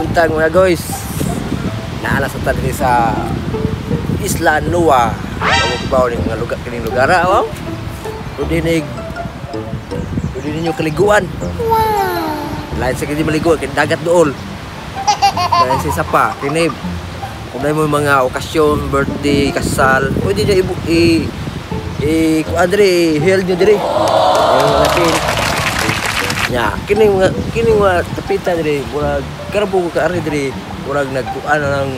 Buntag, mga guys. Naa na sa ta diri sa Isla Nua. Amo ba ning mga lugar kining lugar ah, oh? Pwede nig pwede ninyo kaliguan. Wow. Lain sa kini maligo kay dagat dool. Lain sa isa pa kini kung mo mga okasyon, birthday, kasal, pwede nyo i i i kuan diri, held nyo diri. Yung mga pin. Nya, kining mga tapita diri, murag karabo ko kaari diri, murag nagkuan na ng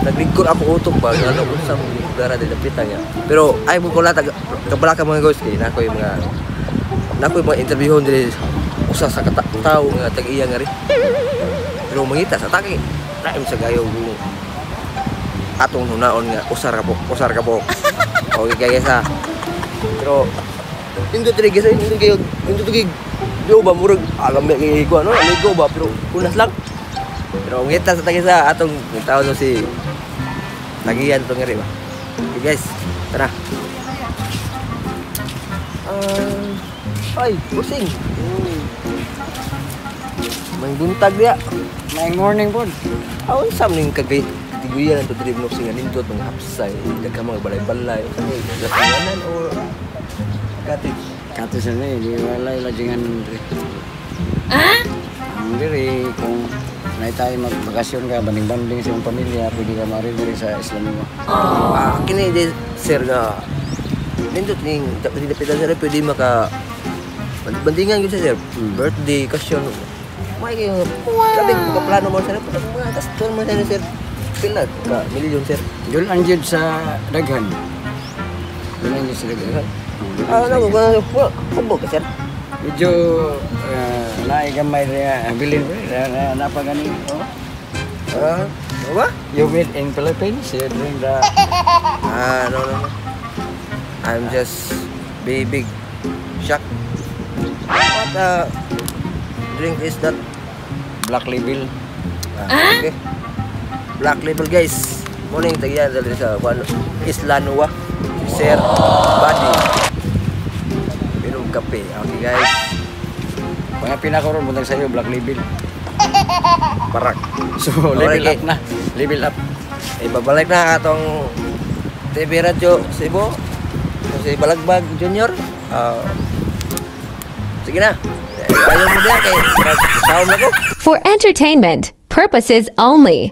naglingkod ako utok ba ano unsa mo lugar diri tapita niya. Pero ay mo ko latag kabalaka, mga guys, kay nako yung mga interviewon diri usa sa tawo nga tag-iya nga ri. Pero mangita sa taki. Lain sa gayo kung atong hunaon nga usar ka po, usar ka po. Okay kaya sa. Pero nindot diri guys, nindot kayo, nindot kay di ba murag alam na kay ko ano, ligo ba pero unas lang. Pero ngita sa tagi sa atong tao no si tagiyan to nga ri ba. Okay guys, tara. Ay, busing. May buntag diya. May morning po. Aw, unsa man ning kagay tiguyan to diri no singa nindot mga hapsay, daghang mga balay-balay, unsa ni lasinganan or cottage? Kato sa ni, di wala lodgingan diri. Ah? Ang diri, kung nay tayo magbakasyon ka, banding-banding sa iyong pamilya, pwede ka mari diri sa Isla Nua. Ah, kini di sir nga nindot ning dapat dapitan sir pwede maka bandingan gyud sir. Birthday, kasyon. May kayo grabe ka plano mo sir, pero mga gasto mo sir sir. Pila ka milyon, sir? Dul ang jud sa daghan. Dul ang jud sa daghan. Oh, dul Ah, ang sa ano daghan. ko kubo ka, sir? Medyo naay gamay rin, bilin na, na, napagani. Oh. Ah, ano ba? You meet in Philippines, you drink the Ah, no. I'm just be big shock. What drink is that? Black Label. Ah, okay. Black Label, guys. Morning tagyan dali sa kuan Isla Nua. Si Sir Buddy. Minom kape. Okay guys. Mga pinakaroon buntag sa iyo, Black Label. Parak. So, level Okay. up na. Level up. Eh, babalik na atong TV Radyo Cebu. Si Balagbag Junior. Ah, sige na. Eh, ayaw mo diya kay saom na ko. For entertainment purposes only.